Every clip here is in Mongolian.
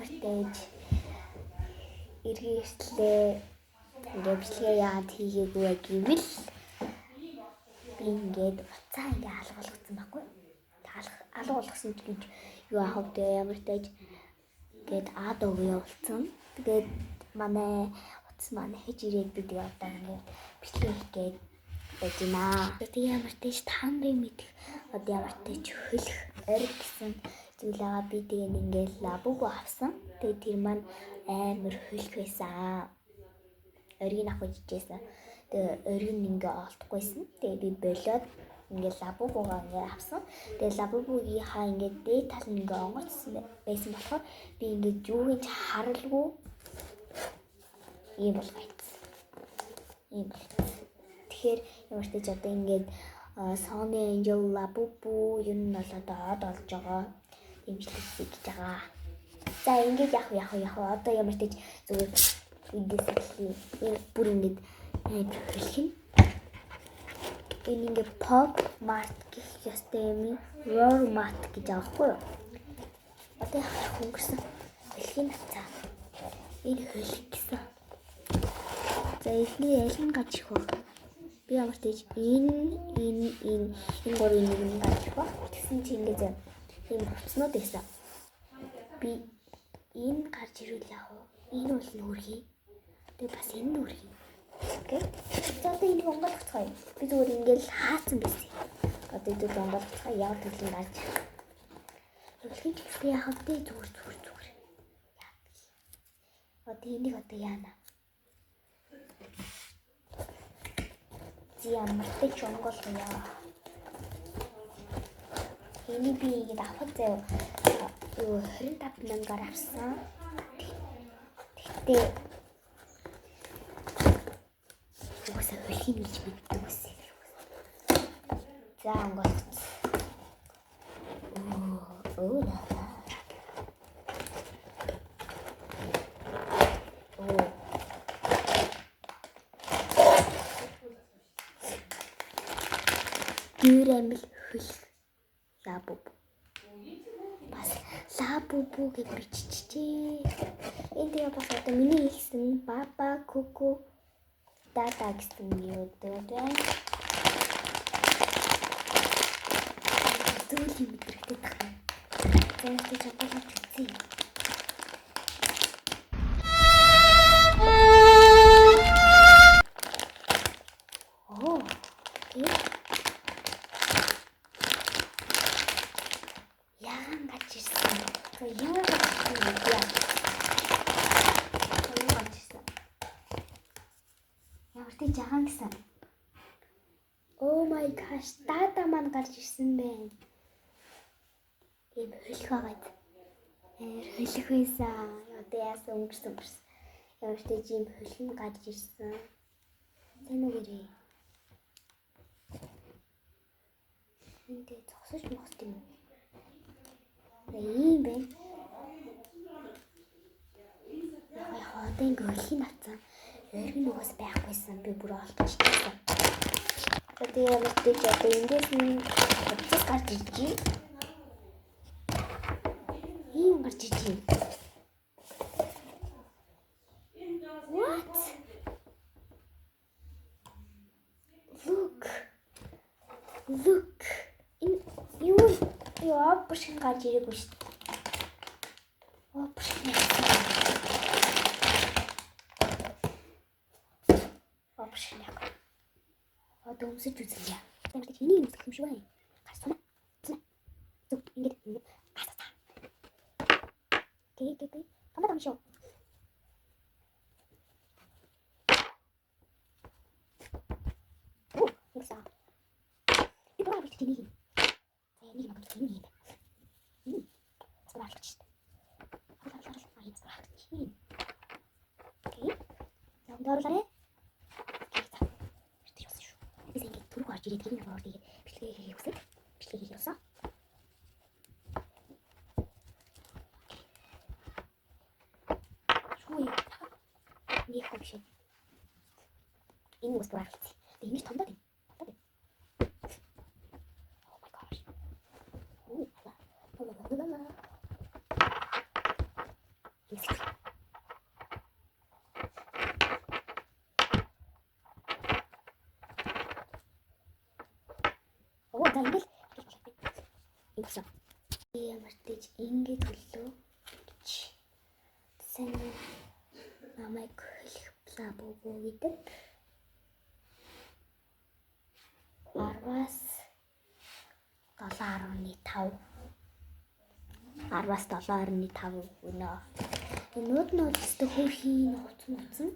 Ямар тааж эргэн иртлээ. Ингээ бичлэгээ яагаад хийгээгүй вэ гэвэл би ингээд утсаа ингээ алга болгоцсон байхгүй. Алга болгосон гэж юу аах вэ? Ямар тааж ингээд ад өг явуулсан. Тэгээд манай утас маань хэж ирээд би тэгээ одоо ингээд бичлэг хийх гээд байж байна. Тэгээ ямар тааж та нарын мэдэх одоо ямар тааж хөлөх ориг гэсэн зүйл байгаа. Би тэгээ ингээд лабугу авсан. Тэгээ тэр маань амар хөлөх байсан. Оргийг авах гэж хичээсэн. Тэгээ ориг нь ингээ олдохгүйсэн. Тэгээ би болоод ингээ лабубугаа ингээ авсан. Тэгээ лабубугийнхаа ингээ дээд тал нь ингээ онгоцсон байсан болохоор би ингээ юуг ч харалгүй ийм болгоцсон. Ийм болгоцсон. Тэгэхээр ямар ч тач одоо ингээд Sony Angel Labubu ер нь бол одоо од олж байгаа дэмжлэг хийж байгаа. За ингээд яг одоо ямар ч тач зүгээр эндээс эхлэе. Бүр ингээд амар хөлх нь. Энэ ингээд Pop Mart гэх ёстой юм. Roar Mart гэж байгаа хгүй юу? Одоо яг хөнгөрсөн хөлхийн цаа. Энэ хөлх гэсэн. За эхний аль нь гарч ирэх вэ? Би ямар ч тач энэ гурвын нэг нь гарч ирэх ба. Тэгсэн чи ингээд зав. Энэ хувцснууд байсан. Би энэ гарч ирвэл яах вэ? Энэ бол нүрхий. Тэгээ бас энэ нүрхий. Окей. За одоо энийг онгойлгоцгоё. Би зүгээр ингээд хаацсан байсан. Одоо энийг онгойлгоцгоё. Ямар төрлийн гарч ирэх. Хөлхийн ч гэсэн яах вэ? Зүгээр. Яа. Одоо энийг одоо яана? Ямар ч онгойлгоё. Энийг би ингээд авах заяа. Юу 25 мянгаар авсан. Тэгтээ угаасаа хөлхийн гэж мэддэг үсэ. За онгойлгоц. Өө лаа. Оо. Гүрэмэл хөлх лабуб. Бас лабубу гэж биччихээ. Энэ тэгээ бас одоо миний хэлсэн баба куку дада гэсэн юм байна. Зөөл юм мэдрэгтэй тах. За яг чадвар үзье. Оо. Окей. Яахан гарч ирсэн. Яахан гарч ирсэн юм бэ? Яахан гарч ирсэн. Ямар ч жахан гэсэн. Oh my gosh, дада маань гарч ирсэн байна. Ийм хөлх байгаад. Амар хөлх байсан. Одоо яасан өнгөрсөн. Ямар ч ийм хөлх нь гарч ирсэн. Сайн уу гэрээ. Энд зогсож мохт юм уу? Ийм байна. Яг одоо ингээ хөлхийн авцсан. Ориг нь угаас байхгүйсэн. Би бүр олдчихсан. Одоо ямар ч одоо эндээс нь хувцас гарч ирж байна. Ийм гарч ирж байна. What? Look. Look. Энэ юу? Яа, бушин гарч ирээгүй шүү дээ. Бушин. Бушин яг. Одоо өмсөж үзлээ. Ямар ч энийг өмсөх юм шиг байна. Гарч сунаа. Зүг ингээд гасаа. Гэ. Камер юм шүү. Оо, юмсаа. Би бүр авч энийг. За энийг юм энийг юм. Скралч шүү дээ. Харал. Скралч. Окей. За өндөрлөөрэй. Окей, за. Тэр болсон шүү. Би ингээд түрүү орж ирээд энэ орж ирээд бичлэгээ хийх хүсэл. Бичлэгээ хийх болсон. Шүү. Нэг юм шиг. Энэ бас бүр харилцсан. Тэгээ ингэж томдоод байна. Томдоод байна. Oh my gosh. Оо. Ла ла ла ла. Оо за ингээл ингэсэн. Ямар ч ингэж хөллөө гэж сайн намайг хэлэх Labubu гэдэг. 10-аас 7.5 10-аас 7.5 өгнө. Энэ нүүд нь бол өстө хөөрхийн хувц муцсан.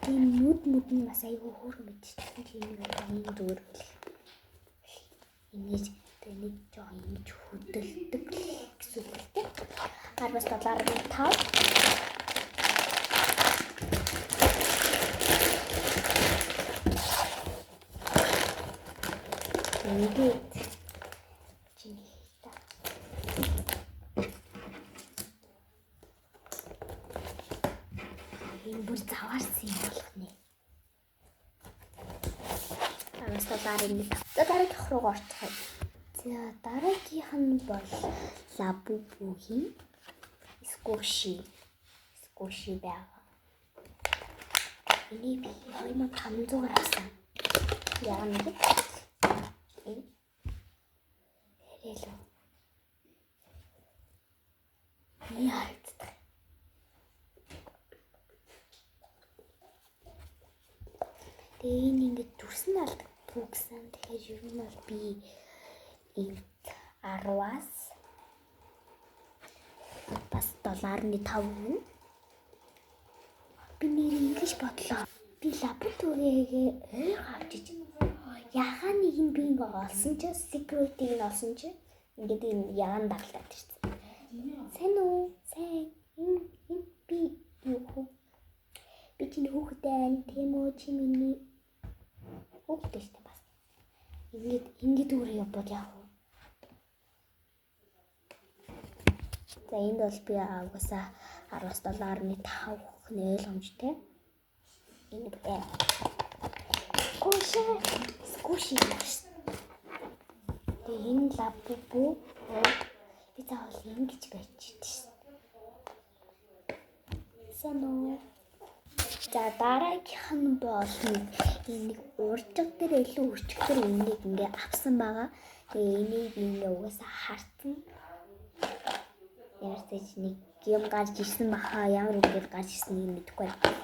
Энэ нүд мүд нь бас айгүй хөөрхөн мэт чинь тийм нэг ийм зүгээр хөлөх. Ингэж тэгээ нэг жоо ингэж хөдөлдөг гэсэн үг л дээ. 10-аас 7.5. Тэгээд чиний та. Энэ бүр заваарсан юм болох нэ. 10-аас 7.5. За дараагийнх руу орцгоё. За дараагийнх нь бол Labubu-гийн Squishy. Squishy байгаа. Энийг би 2500-аар авсан. Яг нэг энэ хэрэлүү. Яа харагддаг. Тэгээ энэ ингээд дүрсэн алдагдгүй гэсэн. Тэгэхээр ер нь бол би ийм 10-аас бас 7.5 өгнө. Би нэр ингэж бодлоо. Би лабораторигээ ойр авч иж. Ягаан нэг нь би ингээ олсон чи security-г нь олсон чи ингээд ийм ягаан дагалдаад ирсэн. Сайн уу? Сайн. Энэ би юу хөө? Би чиний хүүхэд байна. Тийм үү? Чи миний хүүхэд шүү дээ бас. Ингээд өөрөө явбал яах вэ? За энд бол би угаасаа 10-аас 7.5 өгөх нь ойлгомжтой. Энэ бүр Squishy, squishy шүү. Тэгээ энэ Labubu би заавал ингэж байж шүү. Сайн уу? За дараагийнх нь бол энэ нэг уржиг дээр илүү өчигдөр энийг ингээ авсан байгаа. Тэгээ энийг би ингээ угаасаа харсан. Ямар ч нэг юм гарч ирсэн баха, ямар үгээр гарч ирснийг мэдэхгүй байна.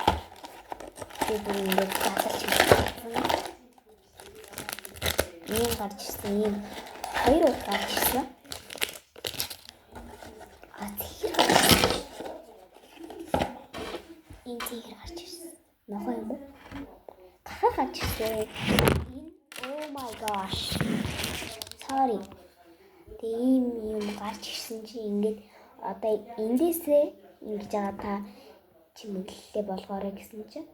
Би бүр ингээд задлж ирсэн. Ийм гарч ирсэн, ийм хоёр удаа гарч ирсэн. А цэгэр гарч ирсэн. Энэ цэгэр гарч ирсэн. Нохоо юм уу? Гахаа гарч ирсэн. Энэ oh my gosh. Sorry. Тэгээ ийм юм гарч ирсэн чи ингээд одоо эндээсээ ингэж байгаа та чимэглэлээ болгоорой гэсэн чинь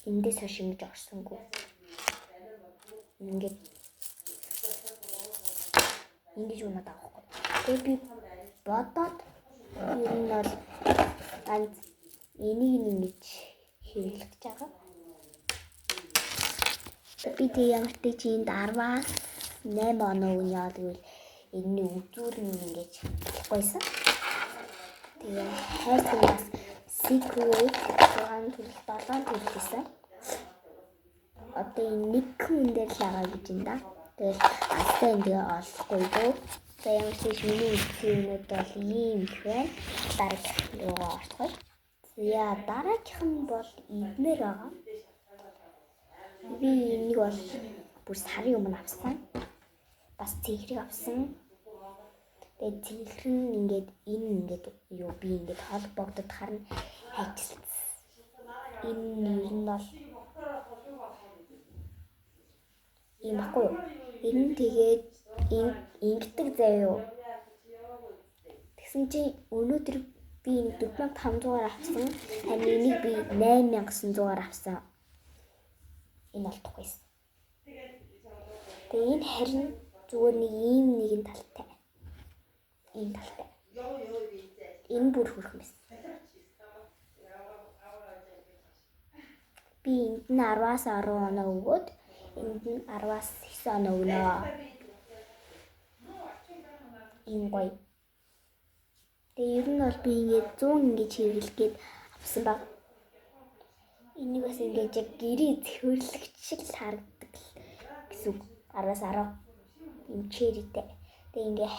эндээс хойш ингэж орсонгүй. Ингээд ингэж унаад байгаа байхгүй. Тэгээ би бодоод ер нь бол ганц энийг ингэж хэрэглэж байгаа. Би тэг ямар ч чи энд 10-аас 8 оноо өгнө яа гэвэл энэний үзүүр нь ингэж болохгүйсэн. Тэгээ хайрцаг бас secret 6 төрөл 7 төрөл гэсэн. Одоо энэ нэг хүн дээр л байгаа гэж юм да. Тэгэл алсаа энэ тэгээ олохгүй дөө. За ямар ч миний үзсэн юмнууд бол ийм их байна. Дараагийнх руугаа орцгоё. За дараагийнх нь бол эднэр байгаа. Би энийг бол бүр сарын өмнө авсан. Бас цэнхрийг авсан. Тэгээд цэнхэр нь ингээд энэ ингээд юу би ингээд холбогдод харна ажилласан. Энэ ер нь бол ийм баггүй юу? Энэ нь тэгээд ингэдэг заяа юу? Тэгсэн чинь өнөөдөр би энэ 4500-аар авсан. Харин энийг би 8900-аар авсан. Энэ олдохгүйсэн. Тэгээ энэ харин зүгээр нэг ийм нэгэн талтай. Ийм талтай. Энэ бүр хөрхөн байсан. Би энд нь 10-аас 10 оноо өгөөд энд нь 10-аас 9 оноо өгнө. Ийм гоё. Тэгээ ер нь бол би ингээд 100 ингэж хэрэглэх гээд авсан баг. Энийг бас ингээд яг гэрээ зэвэрлэгч шиг л харагддаг гэсэн үг. 10-аас 10 юм черитэй. Тэгээ ингээ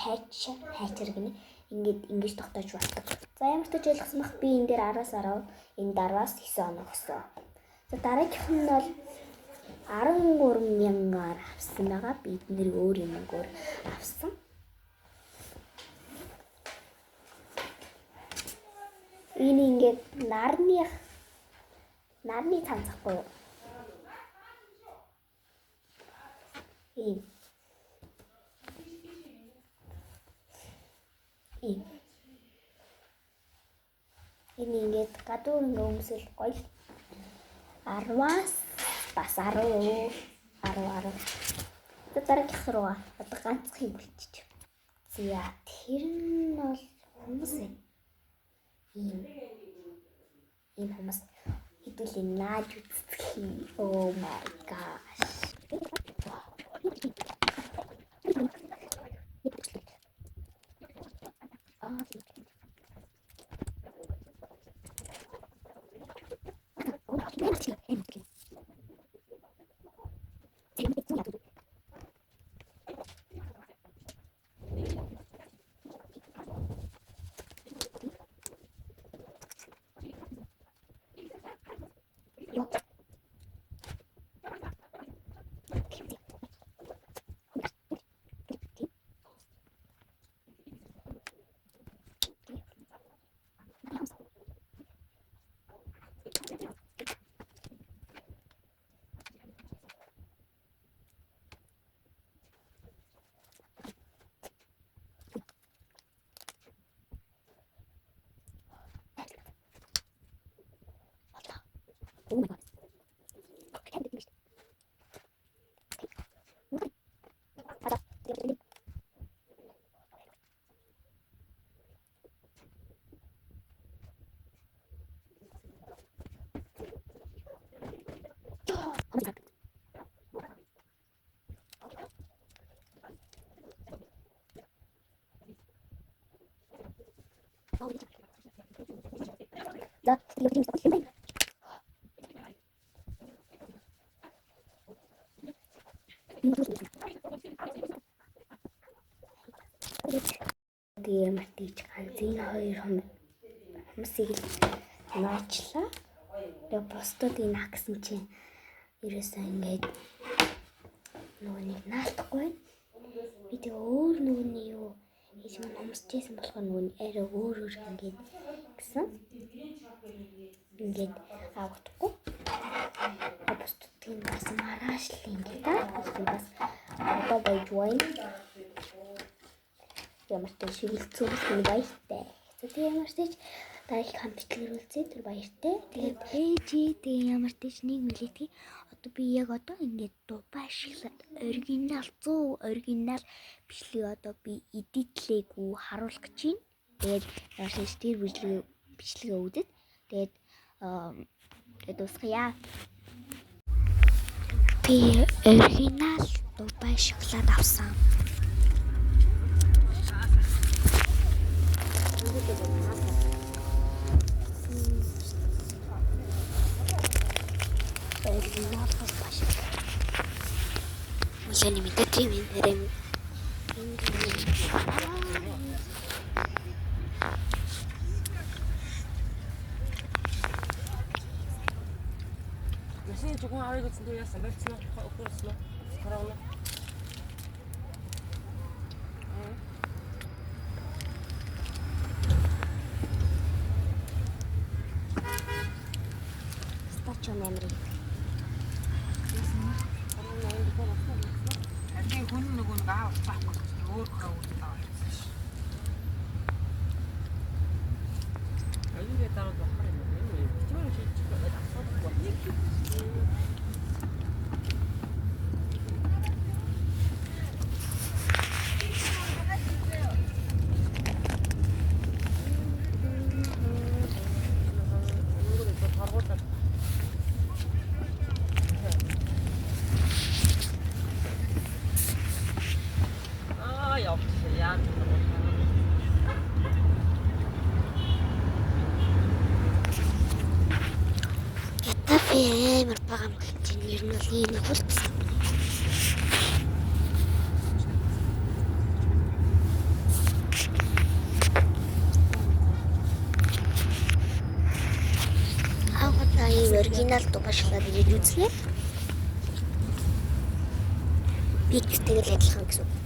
хайчаар гинэ. Ингээд ингэж тогтоож болдог. За ямар ч тач ойлгосон бах, би энэ дээр 10-аас 10, энэ 10-аас 9 оноо өгсөн. За дараагийнх нь бол 13 мянгаар авсан байгаа. Би эднэр өөр юм мөнгөөр авсан. Энэ ингээд нарны цанцахгүй юу? Ийм. Ийм. Энэ ингээд гадуур ингээ өмсөл гоё. 10-аас бас 10 10 10. За дараагийнх руугаа одоо ганцхан юм болчих. За тэр нь бол хүмүүс байна. Ийм хүмүүс хэдүүлээ нааж үздэхий. Oh my gosh. Oh my god. За, юм. Тэгээ ямар тийч ганцын хоёр хүмүүсийг л наачлаа. Тэгээ бусдуудыг наах гэсэн чинь ерөөсөө ингээд нөгөө нэг наалтахгүй. Би тэгээ өөр нөгөөний юу хийж мань хүмүүсчээсэн болохоор нөгөө нь арай өөр өөр ингээд гэсэн. Ингээд авахдаггүй. Бусдуудыг бас маргааш л ингээд бас одоо байж байна. Ямар ч шигэлцүүр нь баяртай. За тэгээ ямар ч дараагийн хамт бичлэгээр уулзъя. Тэр баяртай. Тэгээд ээжээ тэгээ ямар ч нэг үлээдэг. Одоо би яг одоо ингээд Дубай шоколад оригинал 100 оригинал бичлэг одоо би edit лээгүй харуулах гэж байна. Тэгээд ямар ч тэр бичлэгээ үзээд тэгээд тэгээд дуусгая. Би оригинал Дубай шоколад авсан. Оригинал Дубай шоколад. Өглөөний мэнд өдрийн мэнд орой мэнд. Машины зөвхөн авъя гэсэн тэр яасан болцсон уу? Өгөхөрсөн үү? Хорооно. Пистачо амир. Харин хүн нөгөө нэг аав байхгүй гэсэн өөр хөрөө үүсдэг аваа гэсэн ш. Аюулгүй дараа болохоор юм уу? Бичмээр шийдчих байгаад асуудалгүй. Нэг Аа явчих яа. Амар бага юм чинь ер нь бол ийм их үлдсэн. Анх удаа ийм оригинал дуу шалаад ирж үзлээ. Би гэртэйгээ л адилхан гэсэн үг.